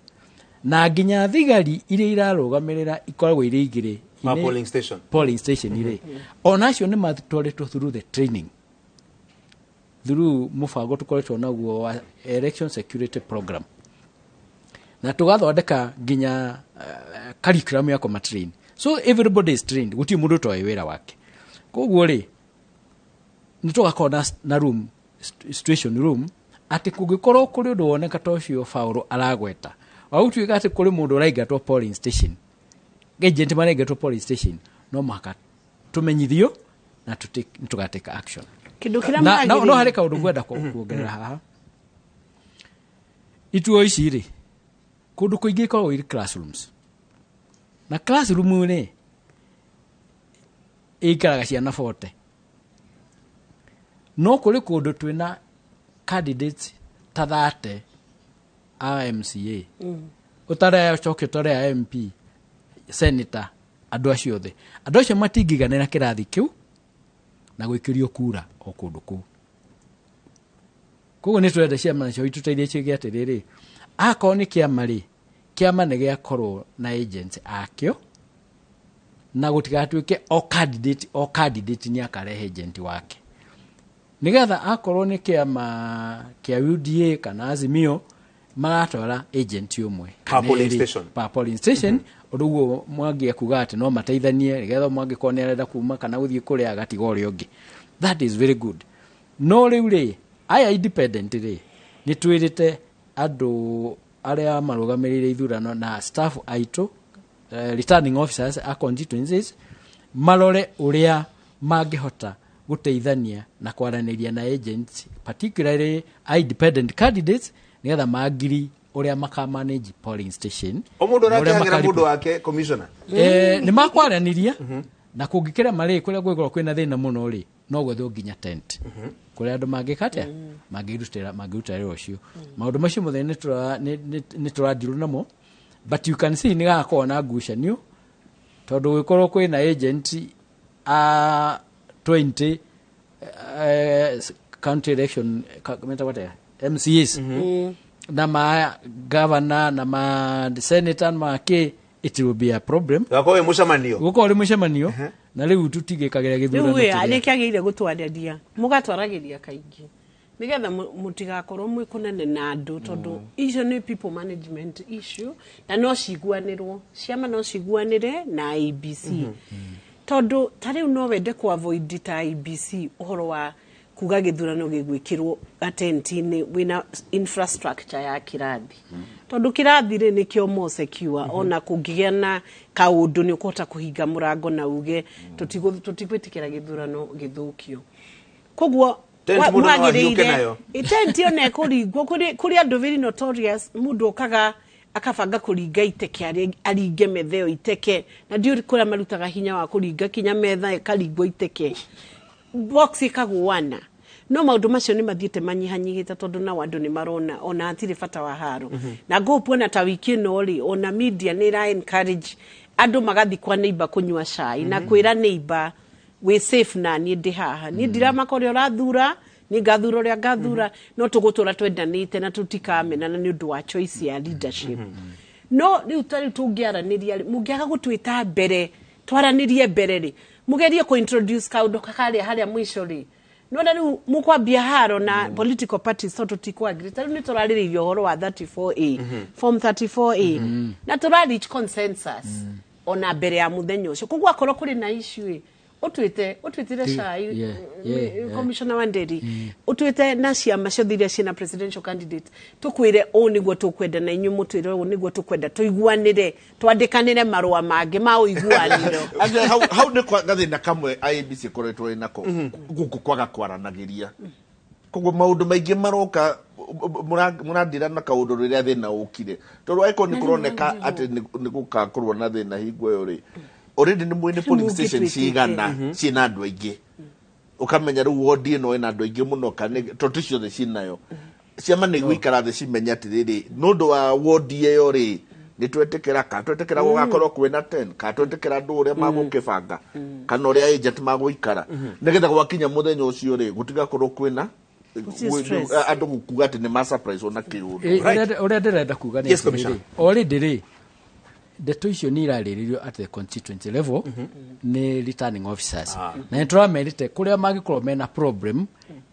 na nginya thigari iria irarũgamĩrĩra ikoragwo irĩ igĩrĩ Ma polling station. Polling station rĩ, ona acio nĩ matwarĩtwo through the training, through mũbango tũkoretwo naguo wa election security program, na tũgathondeka nginya curriculum ya kũmatrain, so everybody is trained, gũtirĩ mũndũ ũtoĩ wĩra wake. Koguo rĩ, nĩ tũgakorwo na room, situation room, atĩ kũngĩkorwo kũrĩ ũndũ woneka ta ũcio Faũlũ aragweta wa gũtuĩka atĩ kũrĩ mũndũ ũraingatwo polling station, agent maraingatwo polling station, no mũhaka tũmenyithio na tũgatake action. Kĩndũ kĩrĩa Na, no magĩrĩire- harĩ kaũndũ ngwenda kuongerera haha. Ituo ici rĩ, kũndũ kũingĩ ikoragwo irĩ classrooms, na classroom rĩ, ĩikaraga ciana 40, no kũrĩ kũndũ twĩna candidates ta 30 a MCA, ũtare coke ũtare a MP, senator, andũ acio othe, andũ acio matingĩiganĩra kĩrathi kĩu na gwĩkĩrio kura o kũndũ kũu. Koguo nĩ tũrenda ciama nacio itũteithie ciuge atĩrĩrĩ, akorwo nĩ kĩama rĩ, kĩama nĩ gĩakorwo na agents akĩo. Na gũtigatuĩke o candidate, o candidate nĩ akarehe agent wake, nigetha akorwo nĩ kĩama kĩa UDA kana Azimio maratwara agent ũmwe Per kana polling erĩ station. Per polling station. Ũndũ ũguo Mwangi ekuga atĩ no mateithanie, nĩgetha ũmwe angĩkorwo nĩ arenda kuma kana gũthiĩ kũrĩa agatiga ũrĩa ũngĩ. That is very good. No rĩu rĩ, aya independent rĩ, nĩ twĩrĩte andũ arĩa marũgamĩrĩire ithurano na staff aitũ, returning officers a constituencies, marore ũrĩa mangĩhota gũteithania na kwaranĩria na agents, particularly independent candidates, nĩgetha mangiri ũrĩa makamanage polling station. O mũndũ Na ũrĩa arakĩhagĩra mũndũ wake, commissioner. Nĩ makwaranĩria, na kũngĩkĩrema rĩ, kũrĩa gwĩkorwo kwĩna thĩna mũno rĩ, no gwethwo nginya tent kũrĩa andũ mangĩka atĩa, mangĩrutĩra wĩra ũcio. Maũndũ macio mothe nĩ tũradirwo namo, but you can see nĩ gagakorwo na ngucanio, tondũ gwĩkorwo kwĩna agent a 20 county election metagwo atĩa, MCAs na ma governor na ma senator na ma kĩ, it will be a problem. Gakorwo wĩ mũcemanio. Gũkorwo ũrĩ mũcemanio, na rĩu tũtigĩkagĩra Rĩu gĩthurano ĩ kĩrĩa. nĩ kĩagĩrĩire gũtwarĩria, mũgatwaragĩria kaingĩ, nĩgetha mũtigakorwo mwĩ kũnene na andũ, tondũ icio nĩ people management issue, na no ciguanĩrwo, ciama no ciguanĩre na IEBC, tondũ ta rĩu no wende ku avoid ta IEBC ũhoro wa kuga gĩthurano gĩgwĩkĩrwo gatenti-inĩ wĩna infrastructure ya kĩrathi, tondũ kĩrathi rĩ nĩkĩo more secure. Ona kũngĩgĩa na kaũndũ, nĩ ũkũhota kũhinga mũrango na uge tũtigwĩtĩkĩra gĩthurano gĩthũkio. Koguo Tent mũndũ no ahiũke nayo. Tent ona ĩkũringwo kũrĩ andũ very notorious, mũndũ okaga akabanga kũringa iteke, aringe metha ĩyo iteke, na ndiũĩ kũrĩa marutaga hinya wa kũringa kinya metha ĩkaringwo iteke, box ĩkagũana. No maũndũ macio nĩ mathiĩte manyihanyihĩte, tondũ nao andũ nĩ marona ona hatirĩ bata wa haro. Na ngũpu ona ta wiki ĩno rĩ, ona media nĩ ĩra encourage andũ magathi kwa neighbor kũnyua cai na kwĩra neighbor, wĩ safe na niĩ ndĩ haha, niĩ ndiramaka ũrĩa ũrathura, niĩ ngathura ũrĩa ngathura, no tũgũtũra twendanĩte na tũtikamenana nĩ ũndũ wa choice ya leadership. No rĩu ta rĩu tũngĩaranĩria rĩ, mũngĩaga gũtwĩta mbere twaranĩrie mbere rĩ, mũgerie kũ introduce kaũndũ karĩa harĩa mũico rĩ, nona rĩu mũkwambia haro na political parties, tondũ tũtikwagree. Ta rĩu nĩ tũrarĩrĩirie ũhoro wa 34A, form 34A, na tũra reach consensus ona mbere ya mũthenya ũcio. Koguo akorwo kũrĩ na issue ĩ, ũtwĩte, ũtwĩtire cai, Commissioner Wanderi, ũtwĩte na ciama ciothe iria ciĩna presidential candidate, tũkwĩre ũũ nĩguo tũkwenda, na inyuĩ mũtwĩre ũũ nĩguo tũkwenda, tũiguanĩre, twandĩkanĩre marũa mangĩ ma ũiguanĩro. Anga hau nĩ kwa gathĩna kamwe IEBC ĩkoretwo ĩnako gũkũ kwaga kwaranagĩria. Koguo maũndũ maingĩ maroka mũrandira na kaũndũ rĩrĩa thĩna ũkire, tondũ angĩkorwo nĩ kũroneka atĩ nĩ gũgakorwo na thĩna hingo ĩyo rĩ, already nĩ mwĩ nĩ polling station Mũngĩtwĩtĩte. cigana ciĩna andũ aingĩ, ũkamenya rĩu wodi ĩno ĩna andũ aingĩ mũno, kana tondũ ti ciothe ciĩnayo. Ciama nĩ igũikara thĩ cimenye atĩrĩrĩ, nĩ ũndũ wa wodi ĩyo rĩ, nĩ twetĩkĩra kana twetĩkĩra gũgakorwo kwĩna 10, kana twetĩkĩra andũ ũrĩa magũkĩbanga kana ũrĩa agent magũikara, nĩgetha gwakinya mũthenya ũcio rĩ, gũtigakorwo kwĩna Gũtirĩ stress. Andũ gũkuga atĩ nĩ ma surprise ona kĩũndũ. Ũrĩa ndĩrenda kuga nĩ Yes, atĩrĩrĩ, Commissioner. already rĩ, ndeto icio nĩ irarĩrĩrio at the constituency level nĩ returning officers, na nĩ tũramerĩte kũrĩa mangĩkorwo mena problem,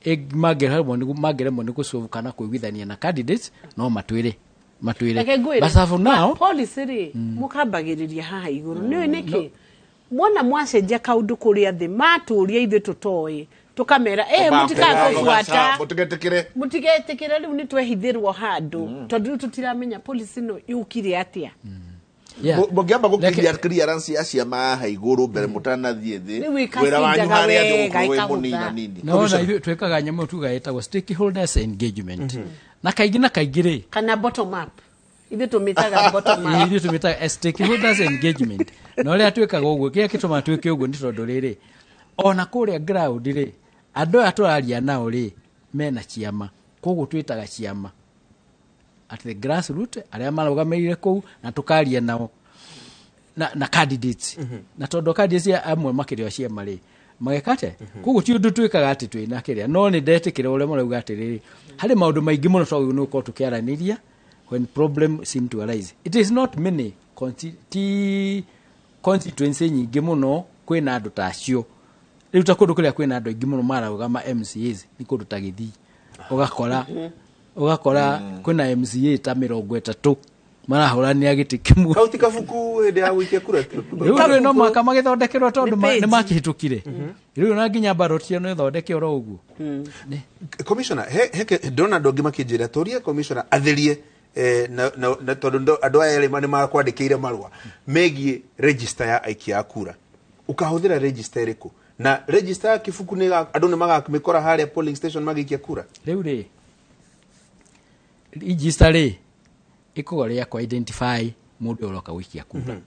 mangĩremwo nĩ gũsolve kana kũiguithania na candidates, no matwĩre matwĩre. Reke ngwĩre, But as for now, policy rĩ, mũkambagĩrĩria haha igũrũ. Nĩũĩ nĩkĩ mwona mwacenjia kaũndũ kũrĩa thĩ, matũria ithuĩ tũtoĩ, tũkamera eh mũtikagũbuata, Mũtigetĩkĩre. Mũtigetĩkĩre. Rĩu nĩ twehithĩrwo handũ, tondũ rĩu tũtiramenya policy ĩno yũkire atĩa. Mũngĩamba gũkinyia clearance ya ciama haha igũrũ mbere mũtanathiĩ thĩ, Rĩu wĩra wanyu ĩkacindaga harĩa thĩ wega, ũgũkorwo wĩ ĩkahũtha. mũnina nini. Na ona ithuĩ twĩkaga nyamũ tuga ĩtagwo stakeholders engagement, na kaingĩ rĩ, kana bottom up, ithuĩ tũmĩtaga bottom up. Ithuĩ tũmĩtaga stakeholders engagement. Na ũrĩa twĩkaga ũguo, kĩrĩa gĩtũmaga twĩke ũguo nĩ tondũ rĩrĩ, ona kũrĩa ground rĩ, andũ aya tũraria nao rĩ, mena ciama, koguo twĩtaga ciama at the grassroot arĩa marũgamĩrĩire kũu, na tũkaria nao na candidates, na tondũ candidates amwe makĩrĩ o ciama rĩ, mageka atĩa. Koguo ti ũndũ twĩkaga atĩ twĩna kĩrĩa, no nĩ ndetĩkĩra ũrĩa marauga atĩrĩrĩ, harĩ maũndũ maingĩ mũno twagĩrĩirwo nĩ gũkorwo tũkĩaranĩria when problem seem to arise. It is not many ti Constituency nyingĩ mũno kwĩna andũ ta acio. Rĩu ta kũndũ kũrĩa kwĩna andũ aingĩ mũno mararũgama MCAs nĩ kũndũ ta Gĩthii, ũgakora kwĩna MCA ta 30 marahũranĩra gĩtĩ kĩmwe. Kauti kabuku hĩndĩ ya gũikia kura. Rĩu andũ no mũhaka magĩthondekerwo tondũ Nĩ page. nĩ makĩhĩtũkire. Rĩu na nginya ballot ĩyo no ĩthondeke oro ũguo. Commissioner, he ndona andũ angĩ makĩnjĩra tũrie commissioner atherie, na tondũ andũ aya erĩ nĩ makwandĩkĩire marũa megiĩ register ya aikia a kura. Ũkahũthĩra register ĩrĩkũ? Na register ya kĩbuku nĩ andũ nĩ magamĩkora harĩa polling station magĩikia kura? Rĩu rĩ, register rĩ ĩkoragwo rĩa kũ identify mũndũ ũrĩa ũroka gũikia kura.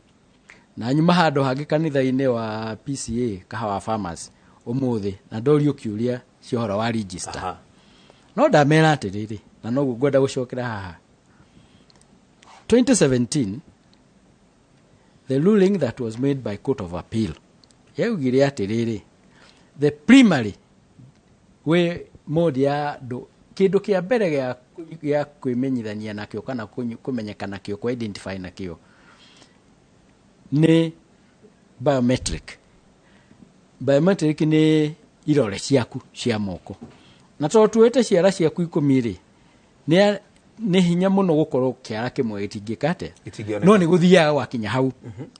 Na nyuma handũ hangĩ kanitha-inĩ wa PCA Kahawa Farmers ũmũthĩ, na ndorio kĩũria cia ũhoro wa register, no ndamera atĩrĩrĩ, na noguo ngwenda gũcokera haha. 2017, the ruling that was made by Court of Appeal yaugire atĩrĩrĩ, the primary way mode ya andũ, kĩndũ kĩa mbere gĩa kwĩmenyithania nakĩo kana kũmenyeka nakĩo, kũ identify nakĩo nĩ biometric. Biometric nĩ irore ciaku cia moko, na tondũ tuoete ciara ciaku 10 rĩ, nĩ hinya mũno gũkorwo kĩara kĩmwe gĩtingĩka atĩa. Gĩtingĩoneka. No nĩ gũthiaga gwakinya hau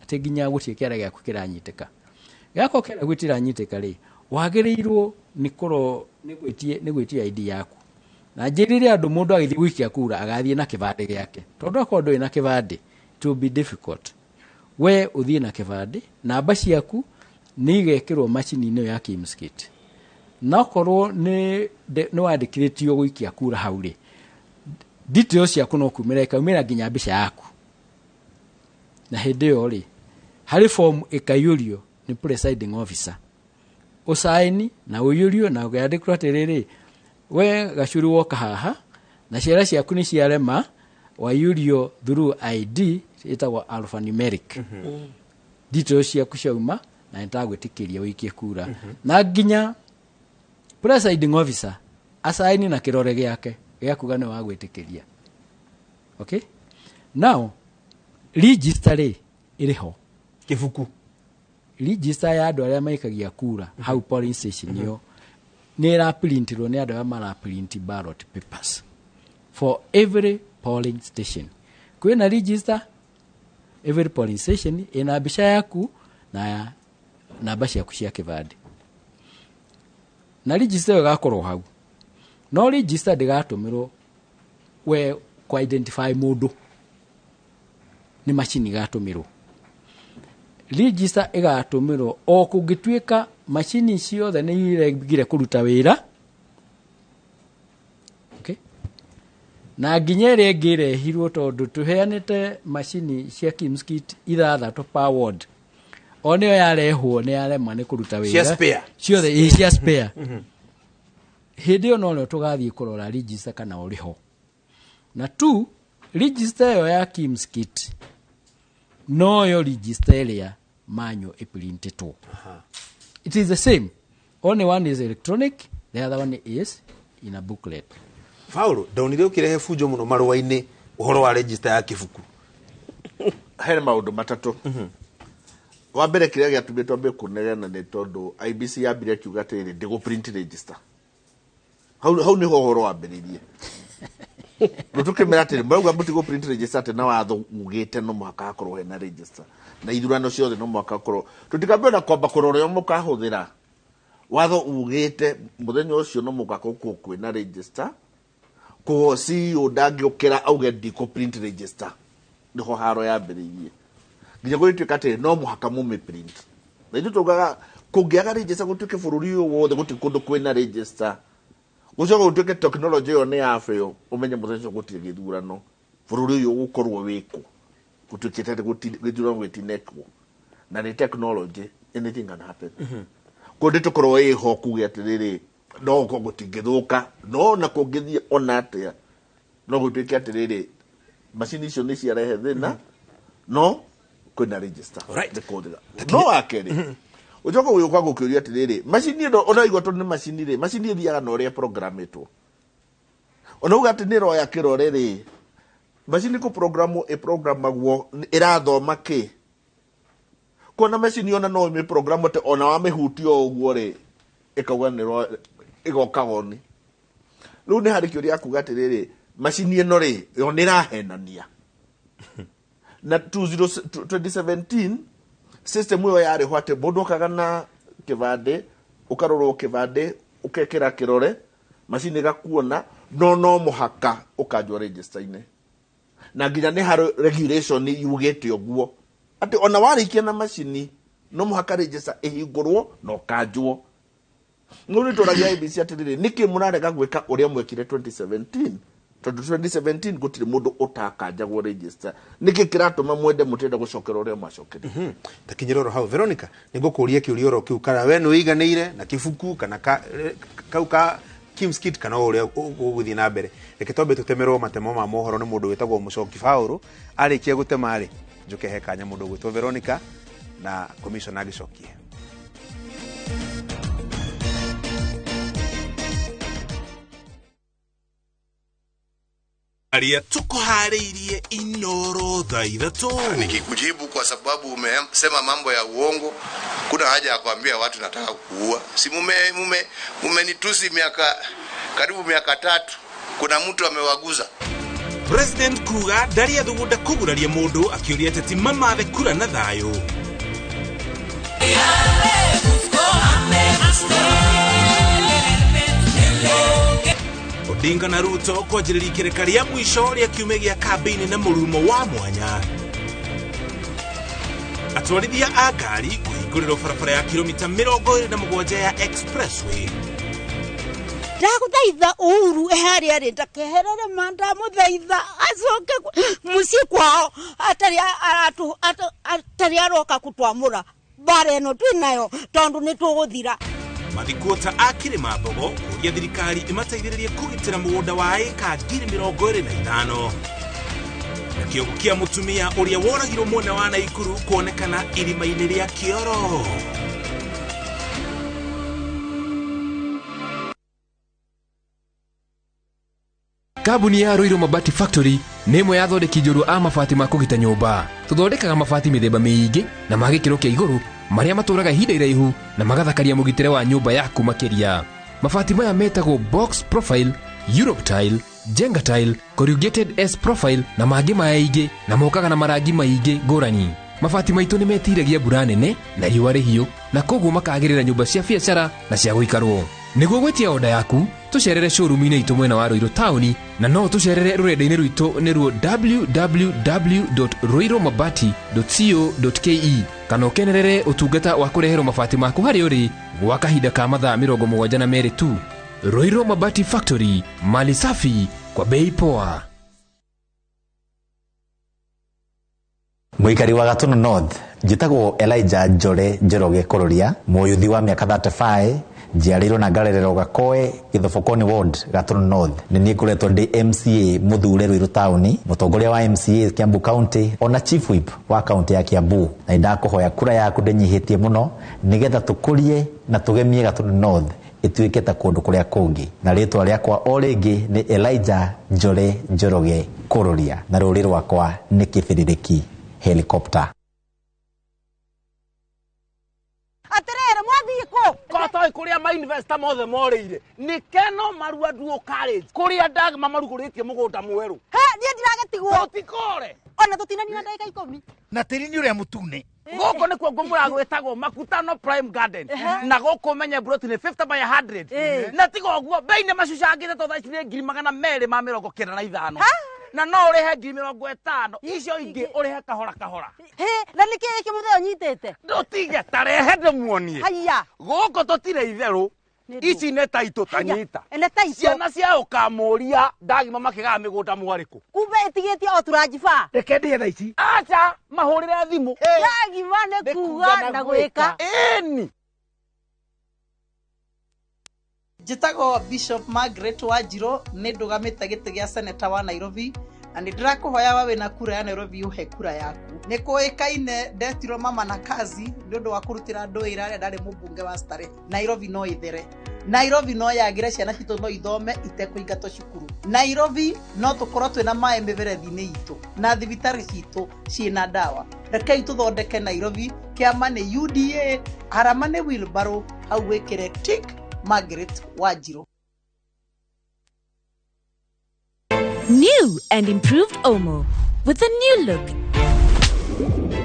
atĩ nginya gũtirĩ kĩara gĩaku kĩranyitĩka. Gĩakorwo kĩara gĩtiranyitĩka rĩ, wagĩrĩirwo nĩ kũro nĩ gwĩtia ID yaku. Na njĩrire andũ mũndũ agĩthiĩ gũikia kura agathiĩ na kĩbandĩ gĩake, tondũ akorwo ndũrĩ na kĩbandĩ it will be difficult. We ũthiĩ na kĩbandĩ, namba ciaku nĩ igekĩrwo macini-inĩ ĩyo ya KIEMS kit. Na okorwo nĩ wandĩkithĩtio gũikia kura hau rĩ, details ciaku no kumĩra ikaumĩra nginya mbica yaku. Na hĩndĩ ĩyo rĩ, harĩ form ĩkaiyũrio nĩ presiding officer, ũcaini na ũiyũrio na ũkĩandĩkwo atĩrĩrĩ, we Gacuru woka haha na ciara ciaku nĩ ciarema, waiyũrio through ID ĩtagwo alphanumeric. Details ciaku ciauma na nĩtagwĩtĩkĩria ũikie kura. Na nginya presiding officer acaini na kĩrore gĩake gĩa kuga nĩ wagwĩtĩkĩria. Okay? Now, register rĩ ĩrĩ ho. Kĩbuku. Register ya andũ arĩa maikagia kura hau polling station ĩyo nĩ ĩraprintirwo nĩ andũ arĩa maraprint ballot papers for every polling station. Kwĩna register every polling station ĩna mbica yaku na namba ciaku cia kĩbandĩ. Na register ĩyo ĩgakorwo hau. No register ndĩgatũmĩrwo we kũ identify mũndũ, nĩ macini ĩgatũmĩrwo. Register ĩgatũmĩrwo o kũngĩtuĩka macini ciothe nĩ iregire kũruta wĩra. Okay? Na nginya ĩrĩa ĩngĩ ĩrehirwo, tondũ tũheanĩte macini cia KIEMS kit 6 per ward, o nĩyo yarehwo nĩ yarema nĩ kũruta wĩra. Cia spare. Ciothe, ĩ, cia spare. Hĩndĩ ĩyo norĩo tũgathiĩ kũrora register kana ũrĩ ho. Na two, register ĩyo ya KIEMS kit noyo register ĩrĩa manual ĩprintĩtwo. It is the same. Only one is electronic, the other one is in a booklet. Paulo, ndonire ũkĩrehe bunjo mũno marũa-inĩ ũhoro wa register ya kĩbuku. He maũndũ matatũ. Wa mbere, kĩrĩa gĩatũmire twambe kũnegena nĩ tondũ IEBC yambire ĩkiuga atĩrĩrĩ, ndĩgũ print register. Hau nĩho ũhoro wambĩrĩirie. Rĩu tũkĩmera atĩrĩ, marauga mũtigũ print register atĩ na watho ugĩte no mũhaka hakorwo hena register. Na ithurano ciothe no mũhaka hakorwo. Tũtikambie ona kwamba kũrora ũrĩa mũkahũthĩra. Watho ugĩte mũthenya ũcio no mũhaka gũkorwo kwĩna register. Koguo CEO ndangĩũkĩra auge ndikũ print register. Nĩho haro yambĩrĩirie. Nginya gũgĩtuĩka atĩrĩ, no mũhaka mũmĩ print. Na ithuĩ taugaga kũngĩaga register gũtuĩke bũrũri ũyũ wothe gũtirĩ kũndũ kwĩna register. Gũcoka gũtuĩke technology ĩyo nĩ ya fail, ũmenye mũthenya ũcio gũtirĩ gĩthurano. Bũrũri ũyũ ũgũkorwo wĩkũ. Gũtuĩkĩte atĩ gĩthurano gĩtinekwo. Na nĩ technology, anything can happen. Koguo ndĩtũkorwo ĩho kuge atĩrĩrĩ, no gũkorwo gũtingĩthũka, no ona kũngĩthiĩ ona atĩa, no gũtuĩke atĩrĩrĩ, macini icio nĩ ciarehe thĩna, no kwĩna register. Nĩ kũhũthĩra. No wa kerĩ, ũcoke gũgĩũka gũkĩũria atĩrĩrĩ, macini ĩno ũraigua tondũ nĩ macini rĩ, macini ĩthiaga na ũrĩa programĩtwo. Ona uga atĩ nĩ ĩroya kĩrore rĩ, macini kũ programwo ĩprogramagwo ĩrathoma kĩ? Kuona macini ona no ĩmĩ program atĩ ona wamĩhutia o ũguo rĩ ĩkauga nĩ ĩgoka oni. Rĩu nĩ harĩ kĩũria kuga atĩrĩrĩ, macini ĩno rĩ yo nĩ ĩrahenania. Na 2017 system ĩyo yarĩ ho atĩ mũndũ okaga na kĩbandĩ, ũkarorwo kĩbandĩ, ũkekĩra kĩrore, macini ĩgakuona, no mũhaka ũkanjwo register-inĩ. Na nginya nĩ harĩ regulation yugĩte ũguo atĩ ona warĩkia na macini no mũhaka register ĩhingũrwo na ũkanjwo. No nĩ tũragia IEBC atĩrĩrĩ, nĩkĩ mũrarega gwĩka ũrĩa mwekire 2017? Tondũ 2017 gũtirĩ mũndũ ũtakanjagwo register. Nĩkĩ kĩratũma mwende mũtenda gũcokera ũrĩa mwacokerire? Takinyĩra oro hau Veronica, nĩngũkũria kĩũria oro kĩu kana we nĩwĩiganĩire na kĩbuku kana kau ka Kim's Kit kana ũrĩa ũgũthiĩ na mbere. Reke twambe tũtemerwo matemo ma mohoro nĩ mũndũ wĩtagwo Mũcoki Paũlũ. Arĩkia gũtema rĩ, njũke he kanya mũndũ ũgwĩtwo Veronica na commissioner agĩcokie. Aria tukuharĩirie Inoro thaa 3. Nikikujibu kwa sababu umesema mambo ya uongo, kuna haja ya kuambia watu nataka kuua. Si mumenitusi miaka karibu miaka 3. Kuna mtu amewaguza. President kuga ndaria thugunda kuguraria mundu akiuria ateti mamathe kura na thayo. Odinga na Ruto kwanjĩrĩria ikereka rĩa mũico rĩa kiumia gĩa kambĩini na mũrurumo wa mwanya. Atwarithia a ngari kũhingũrĩrwo barabara ya kilomita 27 ya expressway. Ndagũthaitha Uhuru harĩa arĩ ndakeherere ma, ndamũthaitha acoke mũciĩ kwao atarĩ aroka kũtwamũra mbara ĩno twĩ nayo tondũ nĩ tũgũthira. Mathikuota a Kĩrĩma Mbogo kũria thirikari ĩmateithĩrĩrie kũgitĩra mũgũnda wa ĩka 25,000. Na kĩongo kĩa mũtumia ũrĩa woragirwo mwena wa Naikuru kuonekana irima-inĩ rĩa kĩoro. Kambuni ya Ruiru Mabati Factory nĩ ĩmwe ya athondeki njorua a mabati ma kũgita nyũmba. Tũthondekaga mabati mĩthemba mĩingĩ na ma gĩkĩro kĩa igũrũ marĩa matũraga ihinda iraihu na magathakaria mũgitĩre wa nyũmba yaku makĩria. Mabati maya metagwo box profile, Europe tile, Jenga tile, corrugated S profile na mangĩ maingĩ na mokaga na marangi maingĩ ngũrani. Mabati maitũ nĩ metiragia mbura nene na riũa rĩhiũ na koguo makagĩrĩra nyũmba cia biacara na cia gũikarwo. Nĩguo gwĩtia oda yaku, tũcerere showroom-inĩ itũ mwena wa Ruiru taũni na no tũcerere rũrenda-inĩ rwitũ nĩruo www.ruirumabati.co.ke kana ũkenerere ũtungata wa kũreherwo mabati maku harĩa ũrĩ gwa kahinda ka mathaa 72 tu. Ruiru Mabati Factory, mali safi kwa bei poa. Mũikari wa Gatũndũ North, njĩtagwo Elijah Njore Njoroge Kũrũria, mũyuthi wa mĩaka 35, njiarĩirwo na ngarererwo Gakoe Gĩthobokoni Ward, Gatũndũ North. Nĩ niĩ ngoretwo ndĩ MCA mũthure Ruiru taũni, mũtongoria wa MCA Kiambu County, ona Chief Whip wa kaunti ya Kiambu. Na nĩndakũhoya kura yaku ndĩnyihĩtie mũno nĩgetha tũkũrie na tũgemie Gatũndũ North ĩtuĩke ta kũndũ kũrĩa kũngĩ. Na rĩtwa rĩakwa o rĩngĩ nĩ Elijah Njore Njoroge Kũrũria, na rũrĩ rwakwa nĩ kĩbĩrĩrĩki helicopter. Atirere mwathii kũ kotoi kuria ma investor mothe morĩire nĩ Keno Marua Duo College kuria ndagma marugũrĩtie mũgũnda mwerũ. He niĩ ndiragetigwo tũtikore ona tũtinanina ndagĩka 10 na tĩri nĩ ũrĩa mũtune. Gũkũ nĩkuo ngũmũra gwĩtagwo Makutano Prime Garden na gũkũ menye broti nĩ 50 by 100 na tiga ũguo bei nĩ macucangĩte to thaa ici nĩ 295,000 na no ũrĩhe 50,000 icio ingĩ ũrĩhe kahora kahora. Hĩ na nĩkĩ gĩkĩ mũthee ũnyitĩte? Ndũtige tarehe ndĩmuonie. Haiya gũkũ tũtirĩ itherũ, ici nĩ taitũ tanyita ciana cia ũkamũria ndagima makĩgaa mĩgũnda mwarĩkũ kumbe ĩtigĩtie o turanjiba. Reke ndĩhe thaa ici. Acha mahũrĩre thimũ. Ndagima nĩ kuga na gwĩka. Ĩni Njĩtagwo Bishop Margaret Wanjirũ, nĩ ndũgamĩte gĩtĩ gĩa seneta wa Nairobi na nĩ ndĩrakũhoya we wĩna kura ya Nairobi ũhe kura yaku. Nĩ kũĩkaine ndetirwo mama na kazi nĩ ũndũ wa kũrutĩra andũ wĩra arĩa ndarĩ mũmbunge wa Starehe. Nairobi no ĩthere. Nairobi no yagĩre, ciana citũ no ithome itekũingatwo cukuru. Nairobi no tũkorwo twĩna maĩ mĩberethi-inĩ itũ na thibitarĩ citũ ciĩna ndawa. Rekei tũthondeke Nairobi. Kĩama nĩ UDA, arama nĩ wheelbarrow, hau wĩkĩre tick Margaret Wanjiru. New and improved Omo with a new look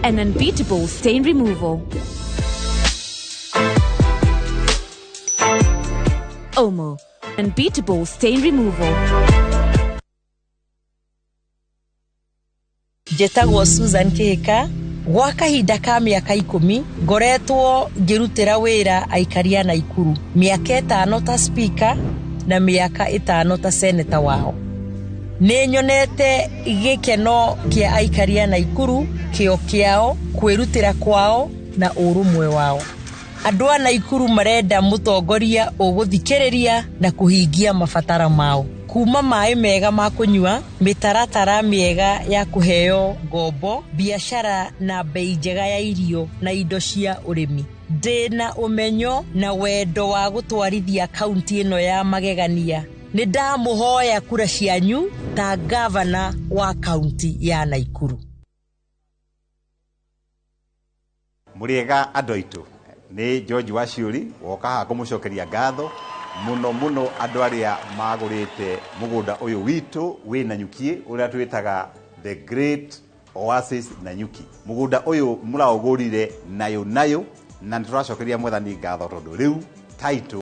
and unbeatable stain removal. Omo, unbeatable stain removal. Njĩtagwo Susan Kĩhĩka. Gwa kahinda ka mĩaka 10 ngoretwo ngĩrutĩra wĩra aikari a Naikuru, mĩaka 5 ta speaker na mĩaka 5 ta seneta wao. Nĩ nyonete gĩkeno kĩa aikari a Naikuru, kĩo kĩao, kwĩrutĩra kwao na ũrũmwe wao. Andũ a Naikuru marenda mũtongoria ũgũthikĩrĩria na kũhingia mabataro mao, kuma maĩ mega ma kũnyua, mĩtaratara mĩega ya kũheo ngombo, biacara na bei njega ya irio na indo cia ũrĩmi. Ndĩna ũmenyo na wendo wa gũtwarithia kaunti ĩno ya magegania. Nĩ ndamũhoya kura cianyu ta gavana wa kaunti ya Naikuru. Mũrĩega andũ aitũ, nĩ George Waciũri woka haha kũmũcokeria ngatho mũno mũno andũ arĩa magũrĩte mũgũnda ũyũ witũ wĩ Nanyuki, ũrĩa twĩtaga The Great Oasis Nanyuki. Mũgũnda ũyũ mũraũgũrire nayo nayo, na nĩ tũracokeria Mwathani ngatho tondũ rĩu title